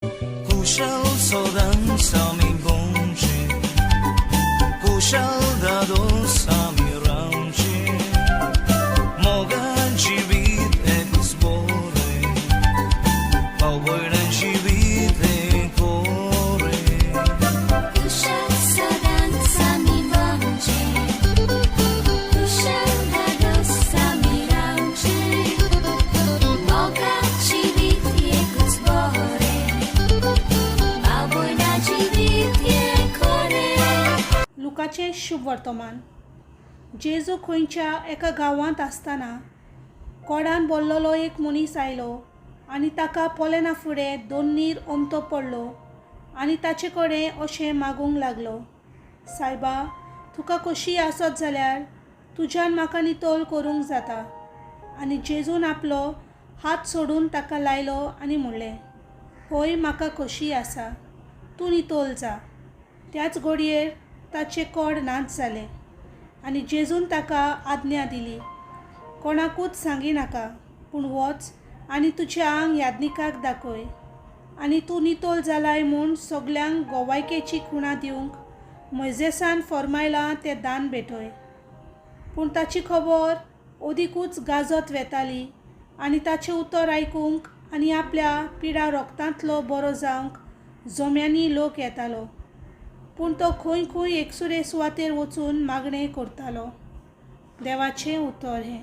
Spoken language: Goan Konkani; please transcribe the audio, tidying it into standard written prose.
कुशल सदांच आमी भोंवचें, कुशल दादोस आमी रावचें, मोगान जिवीत एकूच बरें, भाव भयणां जिवीत हें कोरें. कुशल सदांच आमी भोंवचें, कुशल धादोस आमी रावचें, मोगा जिवीत एकूच बरें, भाव भयणां जिवीत हें खरें. लुकाचें शुभ वर्तमान. जेजू खंयच्या एका गांवांत आसतना कोडान बोल्लोलो एक मनीस आयलो आनी ताका पळयना फुडें दोन्नीर ओमथो पडलो आनी ताचे कडेन अशें मागूंक लागलो, सायबा, तुका कशी आसत जाल्यार तुज्यान म्हाका नितळ करूंक जाता. आनी जेजून आपलो हात सोडून ताका लायलो आनी म्हणलें, हय, म्हाका खोशी आसा, तूं नितळ जा. त्याच घडयेर ताचें कोड नाच जालें. आनी जेजून ताका आज्ञा दिली, कोणाकूच सांगिनाका, पूण वच आनी तुजें आंग याज्ञिकाक दाखय आनी तूं नितळ जालाय म्हूण सगल्यांक गोवायकेची खुणा दिवंक मोयजेसान फर्मायलां तें दान भेटय. पूण ताची खबर अदिकूच गाजत वेताली आनी ताचें उतर आयकूंक आनी आपल्या पिडा रोगतांतलो बरो जावंक जम्यांनी लोक येतालो. पूण तो खंय खंय एकसुरे सुवातेर वचून मागणें करतालो. देवाचें उतर हें.